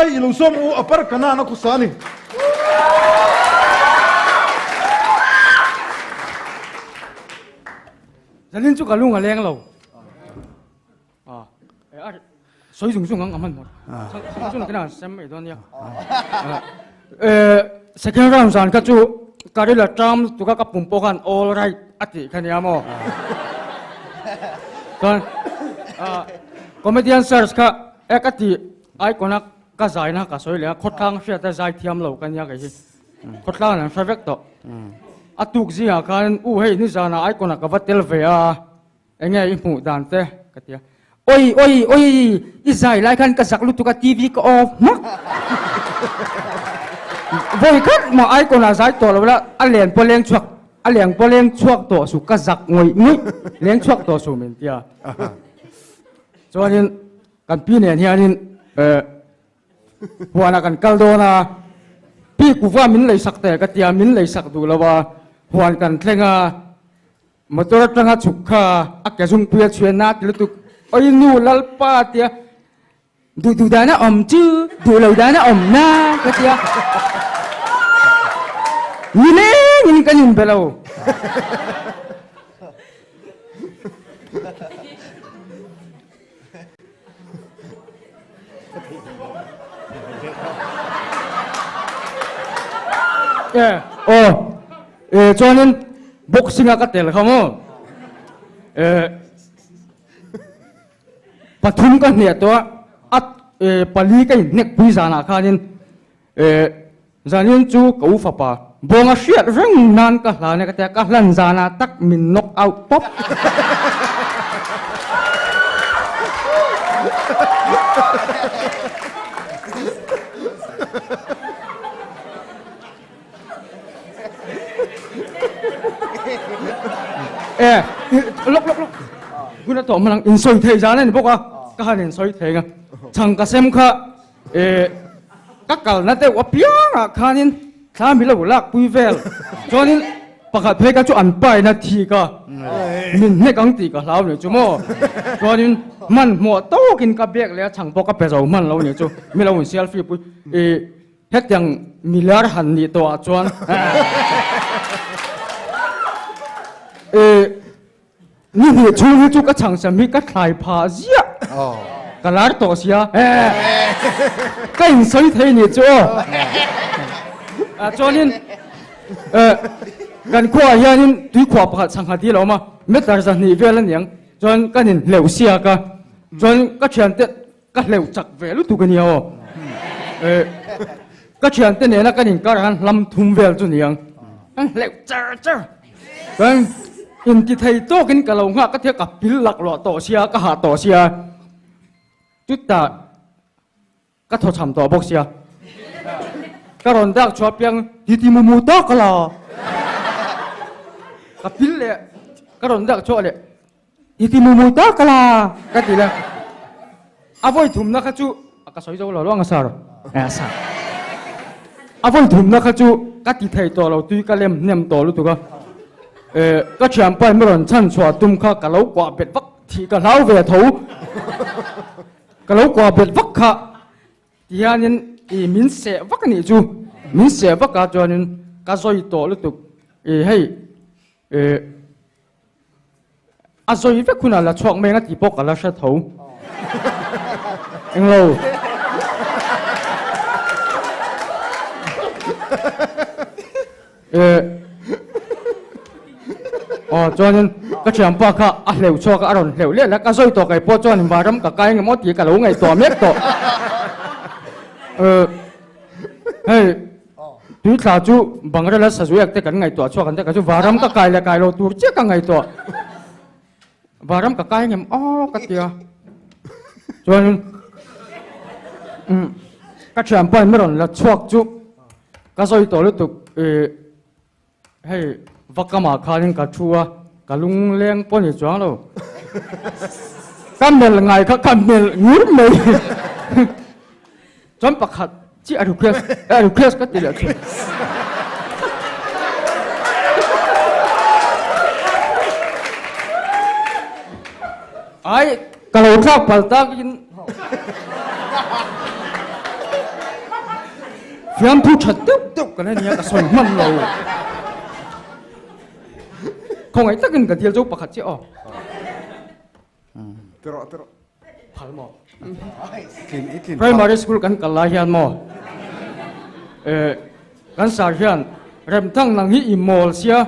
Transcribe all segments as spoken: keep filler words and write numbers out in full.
Ai, i lo sawm u, a par ka na na khusa ni. Zanin chu ka lung a leng lo. Ah, eh, ar, soi zung zung ang aman mo. Ah. Sang, sang zung kena sem ei don ya. Ah. Eh, second round zan ka chu ka rila term tu ka ka pum po khan all right a ti kha nia maw. Ah. Kan, ah, comedian search kha, eh, ka ti, ai kona ka zaina ka soi le, khawtlang hriat a zai thiam lo ka nia ka hi. Khawtlang an hre vek tawh. A tuk zinga khan, u hei ni zana ai kona ka va tel ve a. Eng nge i hmuh dan te, ka tia. Oi, oi, oi, i zai lai khan ka zak lutuk a, TV ka off hmak. Voi khat maw ai kona zai tawh lo la, a leng po leng chhuak, a leng po leng chhuak tawh su ka zak ngoi ngoi, leng chhuak tawh su min tia. Chuanin kan pi nen hianin, eh, huana kan kal dawn a, pi kuva min leisak te ka tia, min leisak duh lo a, huan kan thleng a, motor aṭanga chhuk kha, a ke zungpui a chhuenna ti lutuk. Oi nu Lalpa tia, duh duh dan a awm chu, duh lo dan a awm na, ka tia. Ni lengin kan inbe lo. Eh, oh. Eh, chuanin boxing-a ka tel kha maw. Eh, pathum ka hne tawh a, eh, pali ka inhnek pui zana khanin, eh, zanin chu ka u fapa, bawng a hriat reng nan ka hlan e ka tia, ka hlan zana tak min knock out pawp. Eh, lawk, lawk, lawk. Hun a tawh hmalang insawi thei zan a ni bawk a. Ka han insawi thei nga. Chhang ka sem kha, eh, ka kalna deuh apianga khanin thla mi lo lakpui vel. Chuanin pakhat phei ka chu an paina thi ka. Min hnek ang tih ka hlau ni chu maw. Chuanin hman hmawh tawkin ka bag le a chhang pawh ka pe zo hman lo ni chu. Mi lo in selfie pui. Eh, Hetiang mi lar han ni tawh a chuan. Eh, ni hnih chhung hi chu ka chhang sem hi ka thlai pha zia. Oh. Ka lar tawh sia. Eh. Ka insawi thei ni chu. A chuanin, eh, kan khuaah hianin tuikhuah pakhat chhang ha dil a awm a. Meter zahnih vel a ni ang. Chuan kan inhleuh sia ka. Chuan ka ṭhiante ka hleuh chak ve lutuk a nia aw. Eh, ka ṭhiante nena kan inkar han hlam thum vel chu ni ang. Kan hleuh char char. Kan inti thei tawkin ka lo nghak ka tia ka pil lak lawh tawh sia, ka hah tawh sia. Chuta ka thaw chham tawh bawk sia. Ka rawn dak chhuah piang, "Titi mumu ta ka la." Ka pil leh, ka rawn dak chhuah leh, "Titi mumu ta ka la," ka ti le. A vawi thumna kha chu, a ka sawi zo lo lo ang a sir. Eh, sir. A vawi thumna kha chu, ka ti thei tawh lo, tui ka lem hnem tawh lutuk a. Eh, ka ṭhianpa in mi rawn chhan chhuah tum kha, ka lo kuah bet vak, thih ka hlau ve tho. Ka lo kuah bet vak kha. Ti hianin, i, min seh vak a nih chu. Min seh vak a chuanin ka zawi tawh lutuk. I, hei, eh, a zawi vek hunah la chhuak mai ang a ti pawh ka la hre tho. Englo. Eh. Aw, chuanin ka ṭhianpa kha a hleuh chhuak a, a rawn hleuh leh la ka zawi tawh kei pawh chuanin varam ka kai ngem aw ti ka lo ngaihtuah mek tawh. Eh, hei, tui thla chu bang rela sa zui ak te kan ngaihtuah chhuak an te ka chu varam ka kai le kai lo tur chiah ka ngaihtuah. Varam ka kai ngem aw ka tia. Chuan, um, ka ṭhianpa in mi rawn la chhuak chu ka zawi tawh lutuk, eh, hei, va kamah khanin ka thu a, ka lungleng pawh ni chuang lo. Ka melh ngai kha, ka melh ngur mai. Chuan pakhat chi a request, a request ka ti leh chu. Ai, ka lo thlak pal takin. Fiamthu ṭha deuh deuh ka la nia, ka sawi hman lo. Khawngaih takin ka dil zo pakhat che aw. Tiro, tiro. Phal maw? Tlin, i tlin. Primary school kan kal lai hian maw? Eh, kan sir hian, "Remthang, nang hi i mawl sia.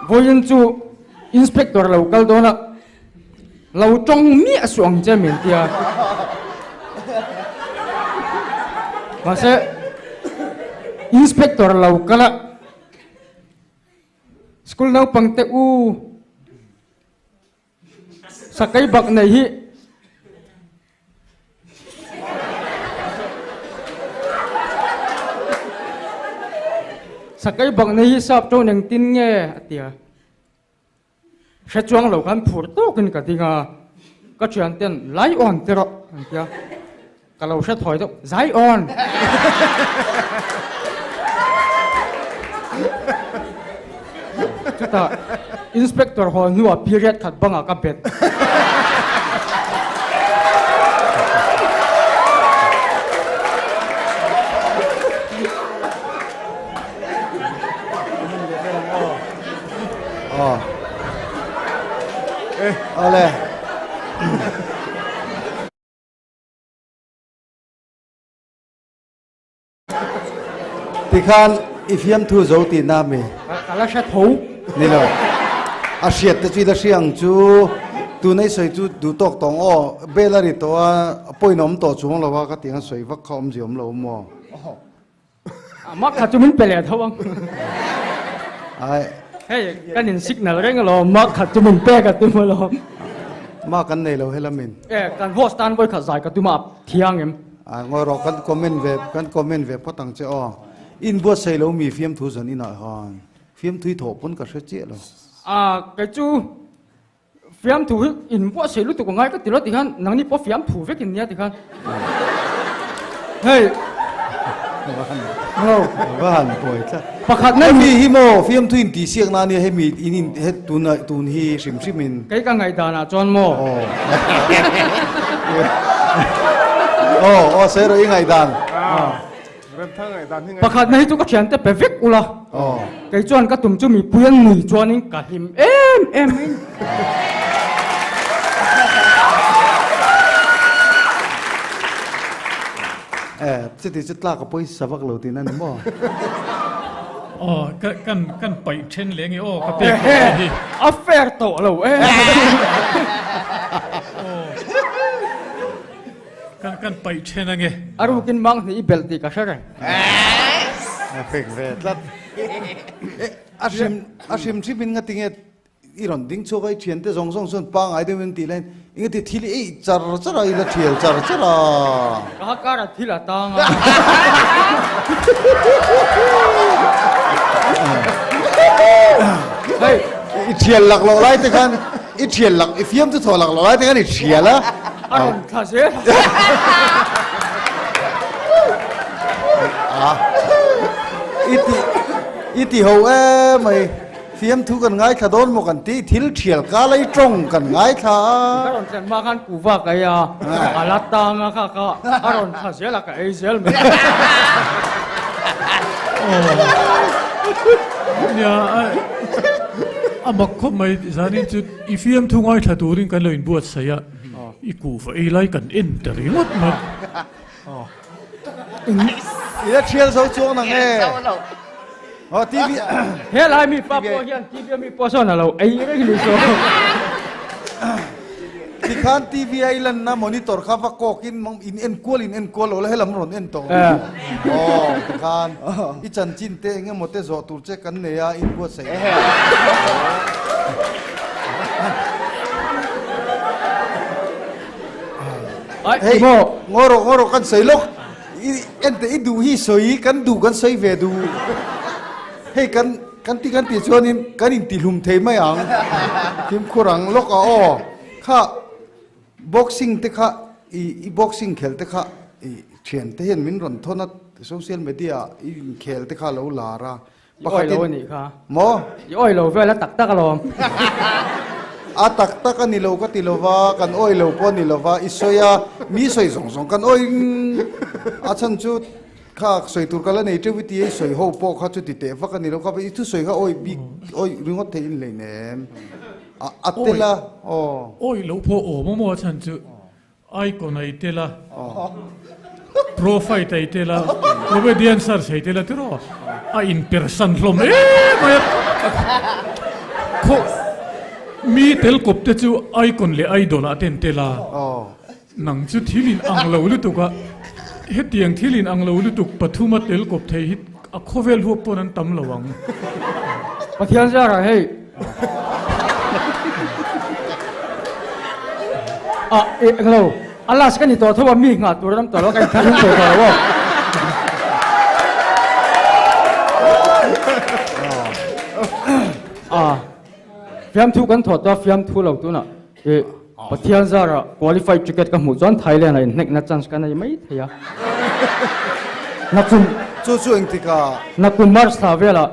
Vawiin chu inspector lo kal dawn a, lo ṭawng miah suh ang che min," tia. Mahse, inspector lo kal a, school naupang te u, sakai bak nei hi, sakai bak nei hi sap ṭawng engtin nge a tia. Hre chuang lo khan phur tawkin ka ding a, ka ṭhianten, "Lion tiro," an tia. Ka lo hre thawi deuh, "Zion." Chuta inspector haw hnuah period khat banga ka bet. Aw. Eh, aw le. Tikhan i fiamthu zo ti na mi? Ka, ka la hre tho. Ni lo. A hriat te chu i la hriang chu, tuna i sawi chu duh tawk tawng aw, bel a ri tawh a, a pawiin awm tawh chuang lo a, ka tiang a sawi vak kha awmzie awm lo maw? Oho. A mak kha chu min pe leh tho ang. Ai. Hei, kan in signal reng lo, mak kha chu min pe ka tum lo. Mak kan nei lo hela min. Eh, kan host tan voi kha zai ka tum a thiang em. A, ngawi rawh, kan comment ve, kan comment ve phawt ang che aw. Inbuatsaih lo mi fiamthu zan inah han. Fiamthu i thawh pawn ka hre chiah lo. A, kei chu fiamthu hi inbuatsaih lutuk a ngai ka ti lo tikhan, nangni pawh fiamthu vekin nia tikhan. Hei. Hello. Va han poi tla. Pakhat na mi hi maw, fiamthu inti siakna ni, hemi in, in, he tuna, tun hi hrim hrimin. Kei ka ngaihdanah chuan maw? Oh. Oh, oh, sawi rawh i ngaihdan. Ah. Remthang ngaihdan hi ngai. Pakhatna hi chu ka ṭhiante pe vek ula. Oh. Kei chuan ka tum chu mipui an ni chuanin ka hlim em em mai. Eh, chuti chu tlak a pawisa vak lo tiin a ni maw? Oh, ka, kan, kan paih ṭhen leh nge, oh, ka pek hi. A fair tawh lo e. Oh. Kan, kan paih ṭhen ang e. A rukin mang hnih i belh tih ka hre reng. A fek ve tlat. A hrim, a hrim hrimin ngatinge i rawn ding chhuak a, i ṭhiante zawng zawng chuan pangngai deuhin tih laiin, engati thil i ei char char a, i la thial char char a. Ka kara thil a tang a. Hei. I thial lak loh lai te khan, i thial lak, i fiamthu thaw lak loh lai te khan i thial a. A rawn thla zel. Ah. I ti, i ti ho em mai. Fiamthu kan ngaithla dawn maw kan ti, thil thial kala i ṭawng kan ngaithla. Ka rawn tlan hma khan kuva ka ei a. Ah. A la tang a kha kha. A rawn thla zel a ka ei zel mai. Oh. Nia, a, a mak khawp mai zanin chu i fiamthu ngaithla turin kan lo inbuatsaih a. Oh. I kuva ei lai kan en ta ringawt mai. Oh. I la thial zo chuang nang e. Thial zo lo. Oh, T V. He lai mi pa pawh hian T V a mi pawh sawn a lo ei reng ni saw. Tikhan T V a i lanna monitor kha va kawkin mang in en kual, in en kual lo la, he lam rawn en tawh. Eh. Oh, tikhan. Oh. I chanchin te eng emaw te zawh tur che kan nei a, inbuatsaih. Eh. Ai, hei, maw? Ngawi rawh, ngawi rawh, kan sawi lawk. I, en teh, i duh hi sawi, kan duh kan sawi ve duh. Hei, kan, kan ti, kan ti chuanin kan intihlum thei mai ang. Fimkhur ang lawk a aw. Kha, boxing te kha, i, i boxing khel te kha, i, ṭhiante hian min rawn thawn a, social media i inkhel te kha lo lar a. I awi lo a nih kha. Maw? I awi lo vel a tak tak alawm. A tak tak a ni lo ka ti lo va, kan awi lo pawh a ni lo va, i sawi a, mi sawi zawng zawng kan awi. A chhan chu Kha sawi tur ka la nei ṭeu ti ei sawi ho pawh kha chu ti teh vak a ni lo kha, i thusawi kha awi bik, awi ringawt thei in lei nem. A, a tel a, aw. Awi lo pawh aw maw maw a chhan chu. Icon ei tel a. Aw. Profile ei tel a. Comedian sir ei tel a tiraw. A inpersan hlawm e mai. Khaw, mi tel kawp te chu icon le idol a ten tel a. Aw. Nang chu thil inang lo lutuk a, hetiang thil inang lo lutuk pathum a tel kawp thei hi a khawvel huop pawn an tam lo ang. Pathian zara hei. A, e, ang lo. A last ka ni tawh tho a, mi ngah tur ram tawh lo, ka intharin tawh tawh lo. A. Fiamthu kan thawt a, fiamthu lo tuna. E, Pathian zara qualified ticket ka hmuh chuan Thailand-a inhnekna chance ka nei mai thei a. Nakum. Chu chu engtik a? Nakum March thla vela.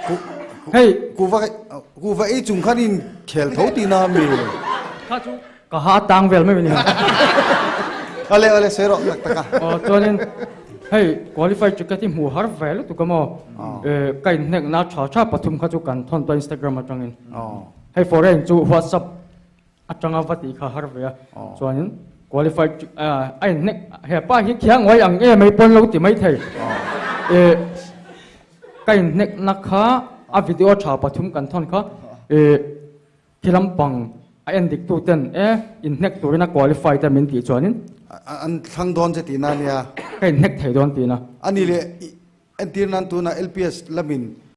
Ku, ku, hei. Kuva, kuva ei chung khan inkhel tho tina mi. Kha chu ka ha tang vel mai ni. Ale, ale, sawi rawh tak taka. Aw, chuanin, hei, qualified ticket hi hmu har ve lutuk a maw. Aw. E, ka inhnekna ṭha ṭha pathum kha chu kan thawn tawh Instagram aṭangin. Aw. Hei, foreign chu WhatsApp aṭanga va tih kha har ve a. Aw. Chuanin qualified chu, a, a inhnek, he pa hi khiang uai ang e mai pawn lo ti mai thei. Aw. E, ka inhnekna kha a video ṭha pathum kan thawn kha, e, khi lampang a endik tu ten, e, inhnek turin a qualify te min tih chuanin. A, a, an thlang dawn che tina nia. Ka inhnek thei dawn tina. A ni le, i, entir nan tuna L P S lamin